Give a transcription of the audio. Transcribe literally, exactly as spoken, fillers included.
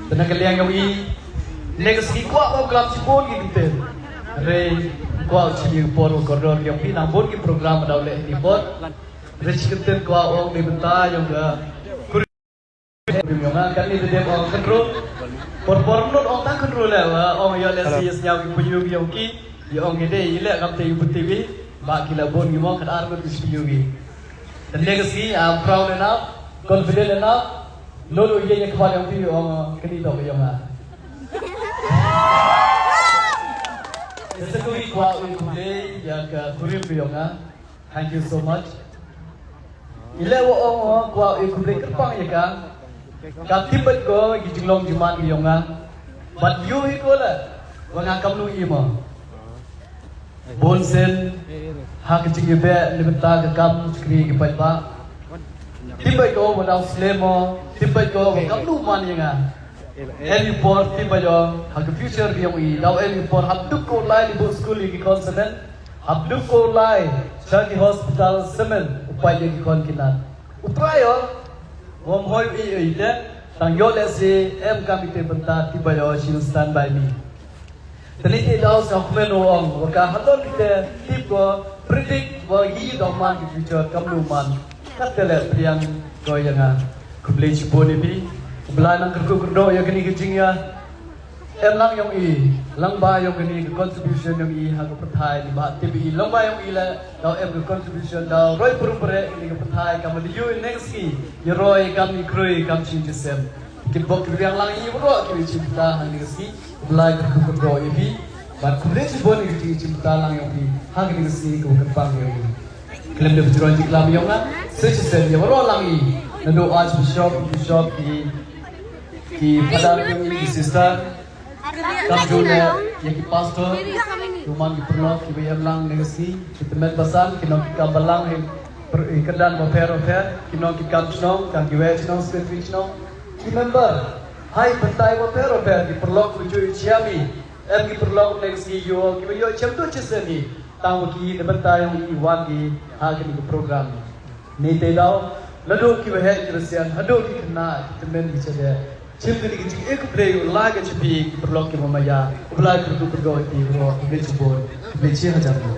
Te na ka liang yong i, ne ka sngi kwah ba u klam shibun ki ktien. Re kwah u shim ïa ka por u kordor yong phi nang bun ki program ba daw leh ni por. Re shi ktien kwah ong ni bynta yong ka kurim yong nga kan ni te dep ong khynroo. Por por mut ong tang khynroo leh ba ong ïa leh si ïa sñiaw ki pynïu yong ki. Ïa ong ki dei i leh kam te ïa u T V ba ki la bun ngi mo kan ar ngut ki sñiaw ki. Te ne ka sngi I'm proud enough, confident enough. Nod u ïa ïa kwan yong phi ong kani dok yong nga. Ïa sa kawei kwah u khublei ïa ka kurim yong nga. Thank you so much. I leh wa ong kwah u khublei kyrpang ïa ka. Ka tip bad ko ki jinglong jingman ki yong nga. Bad ïohi ko la wa nga kam nu i mo. Bun sien ha ka jingïabeh na bynta ka kam shakri ki paidbah. Tip bad ko wa daw slem mo, tip bad ko wa kam nu man ïa nga. Em i por tip bad ko ha ka future yong i, daw em i por hap duk ko lai ni bu skul ïa ki khon semen. Hap duk ko lai sha ki hospital semen u pait ïa ki khon ki nat. U trai o wam hoi u i i te tang ïoh leh si em kam i te bynta tip bad ko shin stand by me. Te ni te daw sa kmen u ong wa ka halor ki te tip ko predict wa yi daw man ki future kam nu man. Kat te leh priang ko ïa nga. Khublei shibun ïa phi. U Blai nang kyrkhu kyrdoh ïa kani ka jingïa. Em lang yong i lang ba yong kani ka contribution yong i ha ka pyrthai ni ba tip i lang ba yong i la daw em ka contribution daw roi purung pere kani ka pyrthai ka ma di yu next ki ïa roi kam i kroi kam ching chisem. Ki bok ki riang lang i bro ki chim ta ha ni ka sngi. Blai ka kyrkhu kyrdoh ïa phi. Ba khublei shibun ïa ki chim ta lang yong phi ha kani ka sngi ka kyrpang yong i. Khlem da pynjrong jingklam ïa nga. Sa shisien ïa baroh lang i. Naduh Archbishop, Bishop, ki, ki Father, ki Sister. Kam ju leh ïa ki Pastor. Ki man ki paralok kiba ïeng lang ne ka sngi. Ki tymmen basan ki nongkitkam balang, ki kyrdan bapher bapher, ki nongkitkam chnong, kam kiwei chnong, secretary chnong. Ki member. Hai, pyntai bapher bapher, ki paralok kiba ju ïa chiam i. Em ki paralok ne ka sngi ïoh kiba ïoh chiam tu chisien i. Tang wa ki na bynta yong i wan ki ha kani ka program. Ni te daw naduh kiba heh kiba sian haduh ki khynnah ki tymmen ki chadeh. Chim kani ka jingïakynduh u lai ka chipi ki paralok kiba maya. U Blai kyrkhu kyrdoh ïa ki baroh khublei shibun khublei shi hajar nguh.